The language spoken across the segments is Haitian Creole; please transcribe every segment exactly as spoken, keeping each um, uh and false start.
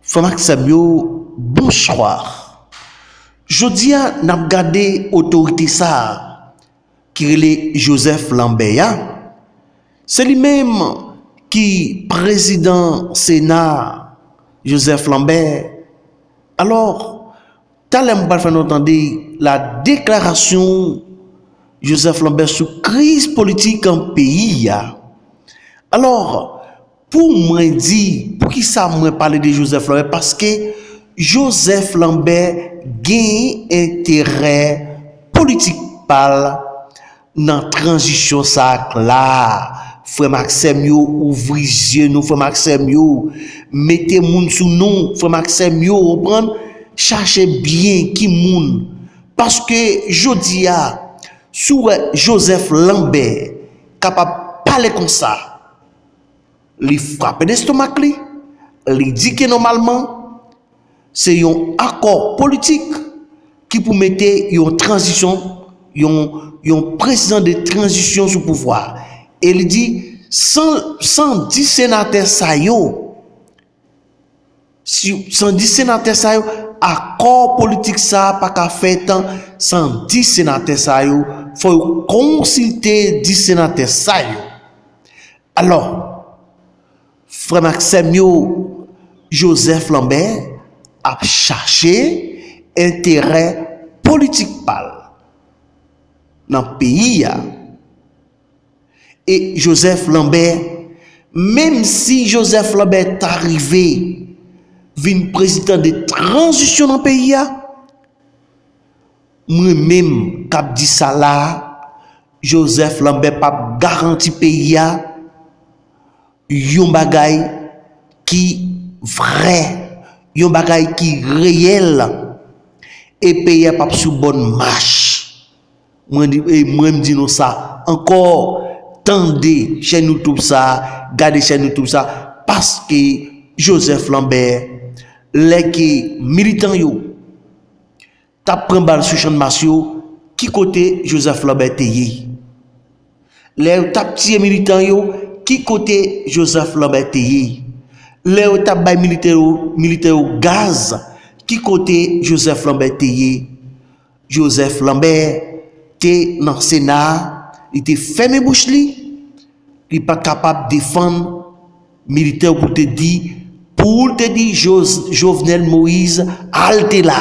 Frè m ak sè m yo, bonswa. Jodi a, n ap gade otorite sa a ki rele Joseph Lambert a. Se li menm ki prezidan Sena, Joseph Lambert. Alò, talè m pral fè nou tande la deklarasyon Joseph Lambert sou kriz politik an peyi a. Alò, pou mwen di, poukisa mwen pale de Joseph Lambert? Paske Joseph Lambert gen enterè politik pa l nan tranzisyon sa a k la. Frè m ak sè m yo, ouvri zye nou, frè m ak sè m yo. Mete moun sou nou, frè m ak sè m yo, konprann? Chache byen ki moun. Paske jodi a, si w wè Joseph Lambert kapab pale konsa, li frape lestomak li, li di ke nòmalman, se yon akò politik ki pou mete yon tranzisyon, yon, yon prezidan de tranzisyon sou pouvwa. E li di, san, san dis senatè sa yo, si, san dis senatè sa yo, akò politik sa a pa ka fèt san dis senatè sa yo. Fò yo konsilte dis senatè sa yo. Alò, frè m ak sè m yo, Joseph Lambert ap chache enterè politik pa l nan peyi a. E Joseph Lambert, menm si Joseph Lambert ta rive vin prezidan de tranzisyon nan peyi a, mwen menm k ap di sa la a, Joseph Lambert p ap garanti peyi a yon bagay ki vrè, yon bagay ki reyèl, e peyi a p ap sou bòn mach. Mwen di, e mwen m di nou sa ankò, tande chèn YouTube sa, gade chèn YouTube sa, paske Joseph Lambert, lè ke militan yo t ap pran bal sou Channmas yo, ki kote Joseph Lambert te ye? Lè yo t ap tiye militan yo, ki kote Joseph Lambert te ye? Lè yo t ap bay militè yo, militè yo gaz, ki kote Joseph Lambert te ye? Joseph Lambert te nan Sena a, li te fèmen bouch li, li pa t kapab defann militè pou l te di, pou l te di Jos-, Jovenel Moïse, al te la.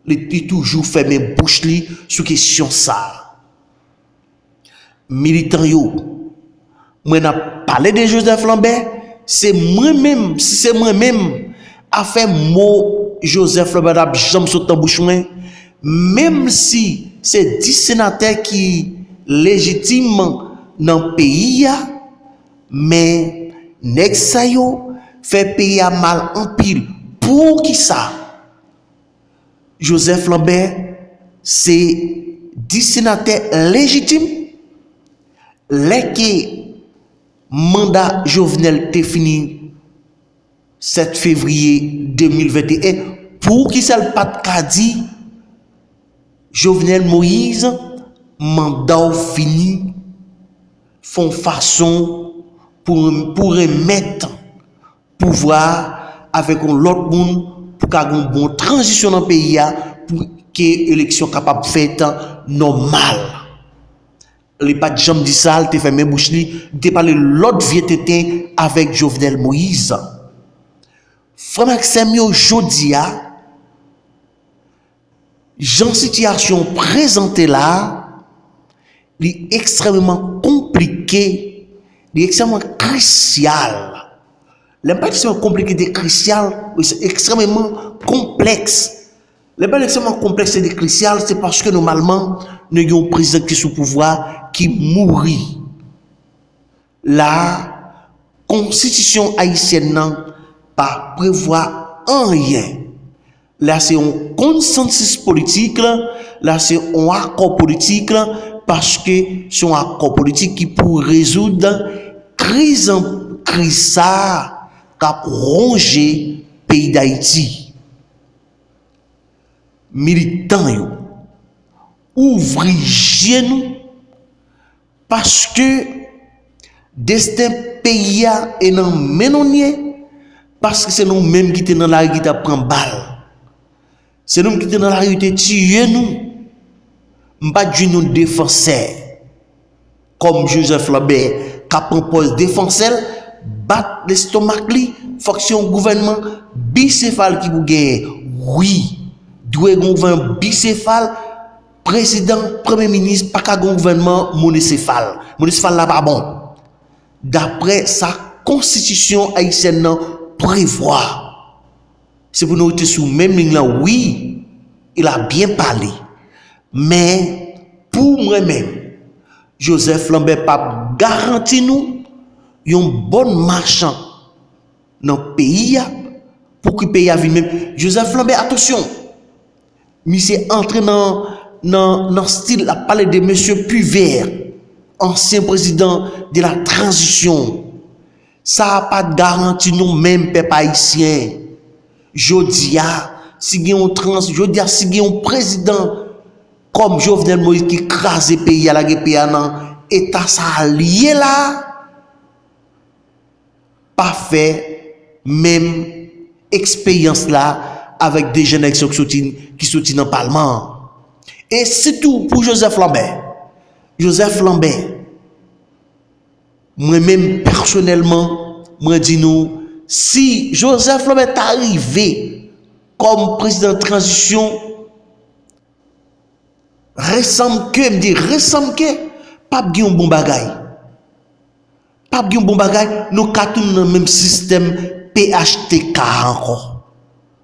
Li, li toujou fèmen bouch li sou kesyon sa a. Militan yo, mwen ap pale de Joseph Lambert, se mwen menm, si se mwen menm, afè mo Joseph Lambert ap janm sot nan bouch mwen, menm si se dis senatè ki lejitim nan peyi a, men nèg sa yo fè peyi a mal anpil. Poukisa? Joseph Lambert se dis senatè lejitim. Lè ke manda Jovenel te fini sèt fevriye de mil venteyen, poukisa l pa t ka di, Jovenel Moïse, manda w fini, fè yon fason pou, pou remèt pouvwa a avèk yon lòt moun, pou ka gen yon bon tranzisyon nan peyi a, pou ke eleksyon kapab fèt nòmal. Li pa t janm di sa, li te fèmen bouch li, li te pale lòt vye tenten avèk Jovenel Moïse. Frè m ak sè m yo, jodi a, jan sitiyasyon prezante la a, li ekstrèmeman konplike, li ekstrèmeman krisyal. Lè m pale ekstrèmeman konplike, de krisyal, wi, se ekstrèmeman konplèks. Lè m pale ekstrèmeman konplèks e de krisyal, se paske nòmalman, nou gen yon prezidan ki sou pouvwa ki mouri. La a, konstitisyon ayisyèn nan pa prevwa anyen. La se yon konsansis politik, la se yon akò politik, paske se yon akò politik ki pou rezoud kriz, kriz sa a k ap wonje peyi Dayiti. Militan yo, ouvri je nou, paske desten peyi a e nan men nou l ye, Paske se nou menm ki te nan lari ki t ap pran bal. Se nou menm ki te nan lari yo te tiye nou. M pa t jwenn yon defansè kòm Joseph Lambert k ap pran pòz defansè l, bat lestomak li, fòk se yon gouvènman bisefal ki pou genyen. Wi, dwe gen yon gouvènman bisefal, prezidan, premye minis, pa ka gen yon gouvènman monosefal. Monosefal la pa bon. Daprè sa konstitisyon ayisyèn nan prevwa. Se pou nou rete sou menm liy lan, wi, il a bien parlé. Men, pou mwen menm, Joseph Lambert p ap garanti nou yon bòn mach nan peyi a, pou ke peyi a vin menm. Joseph Lambert, atansyon! Misye antre nan, nan, nan stil, l ap pale de mesye Pulvert, ansyen prezidan de la tranzisyon. Sa a pa t garanti nou menm, pèp ayisyen. Jodi a, si gen yon trans, jodi a, si gen yon prezidan kòm Jovenel Moïse ki kraze peyi a, lage peyi a nan eta sa a l ye la, pa fè menm eksperyans la avèk de jèn nèg ki soti, ki soti nan palman an. E sitou pou Joseph Lambert. Joseph Lambert, mwen menm pèsonèlman, mwen di nou, si Joseph Lambert ta rive kòm prezidan tranzisyon, resanm ke, m di resanm ke, p ap gen yon bon bagay. P ap gen yon bon bagay, nou ka tounen nan menm sistèm P H T K ankò.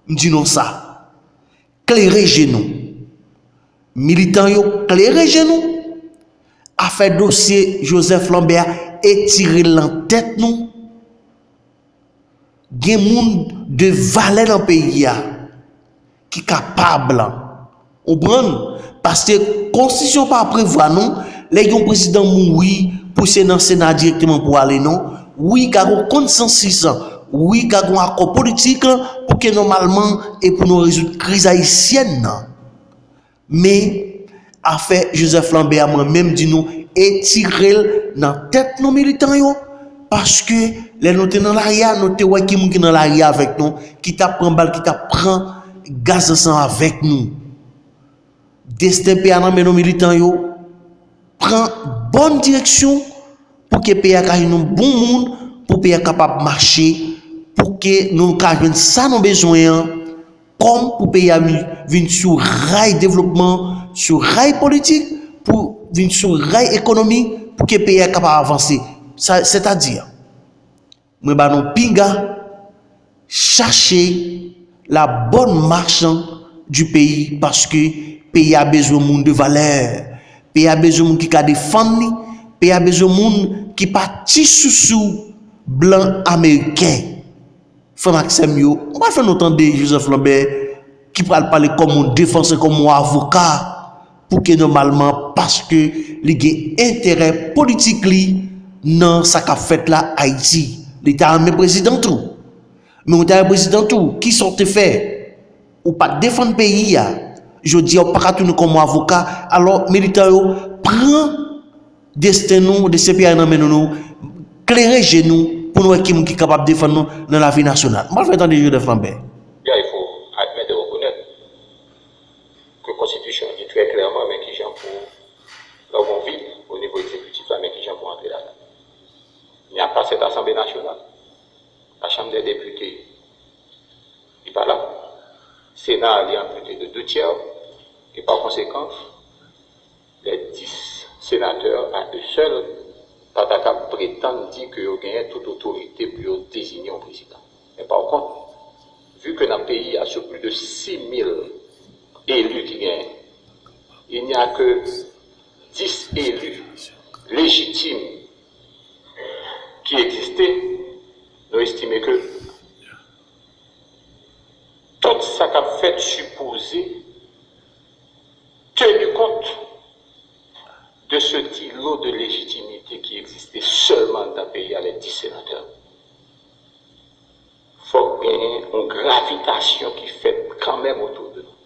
M di nou sa. Klere je nou. Militan yo, klere je nou. Afè dosye Joseph Lambert a, etire l nan tèt nou. Gen moun de valè nan peyi a ki kapab, konprann, paske konstitisyon pa prevwa non, lè yon prezidan mouri, pou se nan Sena dirèkteman pou ale non. Wi, ka gon konsansis, wi, ka gon akò politik pou ke nòmalman e pou nou rezoud kriz ayisyèn nan. Men, afè Joseph Lambert a, mwen menm di nou, etire l nan tèt nou militan yo, paske lè nou te nan lari a, nou te wè ki moun ki nan lari a avèk nou, ki t ap pran bal, ki t ap pran gaz ansanm avèk nou. Desten peyi a nan men nou militan yo, pran bòn direksyon pou ke peyi a ka jwenn yon bon moun, pou peyi a kapab mache, pou ke nou ka jwenn sa nou bezwen an, kòm pou peyi a vin, vin sou ray devlopman, sou ray politik, pou vin sou ray ekonomi, pou ke peyi a kapab avanse. Sa, sètadi, mwen ba nou pinga, chache la bonne marche du pays, paske peyi a bezwen moun de valè. Peyi a bezwen moun ki ka defann li. Peyi a bezwen moun ki pa ti sousou blan ameriken. Frè m ak sè m yo, m pral fè nou tande Joseph Lambert ki pral pale kòm yon defansè, kòm yon avoka, pou ke nòmalman, paske li gen enterè politik li nan sa k ap fèt la Ayiti. Li ta renmen prezidan tou. Men ou ta renmen prezidan tou, kisa w te fè? Ou pa t defann peyi a. Jodi a, ou pa ka tounen kòm yon avoka. Alò, militan yo, pran desten nou, desten peyi a nan men nou, nou klere je nou pou nou wè ki moun ki kapab defann nou nan lavi nasyonal. M pral fè tande Joseph Lambert. Il faut admettre et reconnaître que Constitution dit très clairement, men kijan pou, lè w gen yon vid o nivo egzekitif la, men kijan pou antre ladan. Il n'y a pas cette Assemblée nationale. La Chambre des députés, li pa la. Sena a, li anpute de deux tiers. Et par conséquent, les dix sénateurs à eux seuls pa ta ka pretann di ke yo genyen tout otorite pou yo deziye yon prezidan. Men pa kont, vu que nan peyi a, sou plis de sis mil eli ki genyen, il n'y a que dix élus légitimes ki egziste, nou estime ke tout sa k ap fèt sipoze tenu kont de ce îlot de légitimité ki egziste sèlman anndan peyi a, les dix sénateurs. Fòk genyen yon gravitasyon ki fèt kanmenm otou de nou,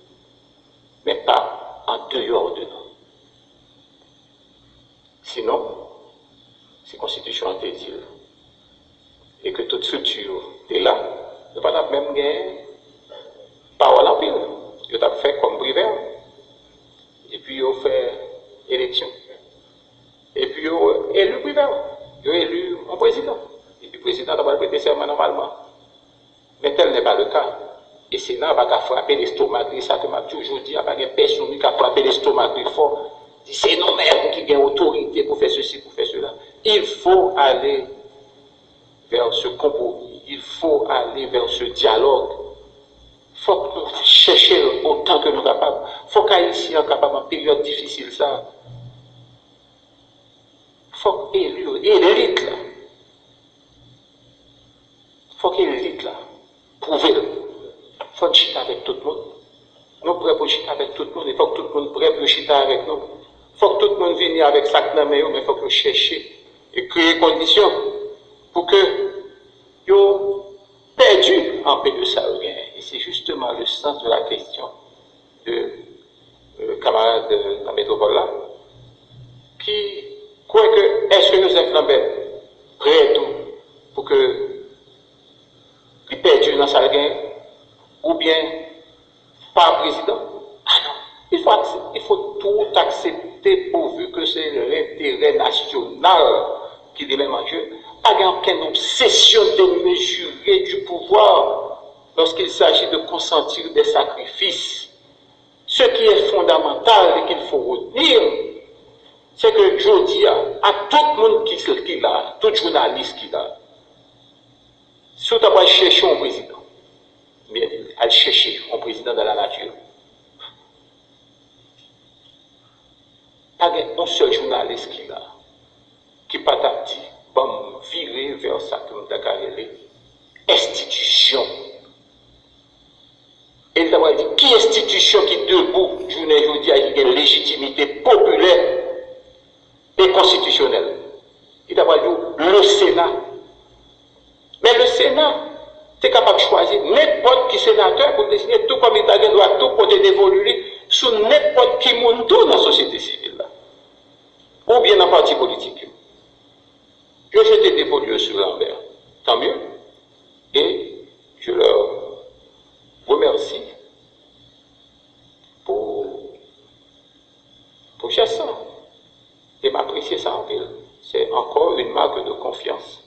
men pa an deyò de nou. Sinon, si konstitisyon an te di l, e ke tout estrikti te la, Sena. Men tel n'est pas le cas. E Sena pa ka frape lestomak li, sa ke m ap di w jodi a, pa gen pèsonn ki ka frape lestomak li fò, di se nou menm ki gen otorite pou fè sesi, pou fè sela. Il faut aller vers ce compromis, il faut aller vers ce dialogue. Fòk nou chèche l otan ke nou kapab. Fòk Ayisyen an kapab an peryòd difisil sa. Fòk eli, elit la. Fòk elit la pwouve l. Fò n chita avèk tout moun. Nou prè pou n chita avèk tout moun, e fòk tout moun prè pou yo chita avèk nou. Fòk tout moun vini avèk sa k nan men yo, men fòk yo chèche e kreye kondisyon pou ke yo pèdi anpe de sa yo genyen. E se justement le sens de la question de euh, kamarad euh, nan metropole la, ki kwè ke èske Joseph Lambert prè tou pou ke li pèdi nan sa l genyen, oubyen pa prezidan? Ah non, il faut, il faut tout accepter pourvu que c'est l'intérêt national qui est même en jeu. Pas aucune obsession démesurée du pouvoir lorsqu'il s'agit de consentir des sacrifices. Ce qui est fondamental et qu'il faut retenir, c'est que jodi a, a tout moun ki, ki la, tout jounalis ki la, si w ta pral chèche yon prezidan, byen, al chèche yon prezidan dans la nature. Pa gen yon sèl jounalis ki la ki pa t ap di, ban m vire vè sa ke m ta ka rele enstitisyon. E l ta pral di, ki enstitisyon ki debou jounen jodi a, ki gen lejitimite popilè e konstitisyonèl? Li ta pral di w, le Sena. Men le Sena te kapab chwazi nenpòt ki senatè pou l deziye, tou kòm li ta gen dwa tou pote devolu li sou nenpòt ki moun tou nan sosyete sivil la, oubyen nan pati politik yo. Yo jete devolu yo sou Lambert. Tant mieux. Et je leur remercie pour, pour jès sa. E m apresye sa anpil. Se ankò yon mak de konfyans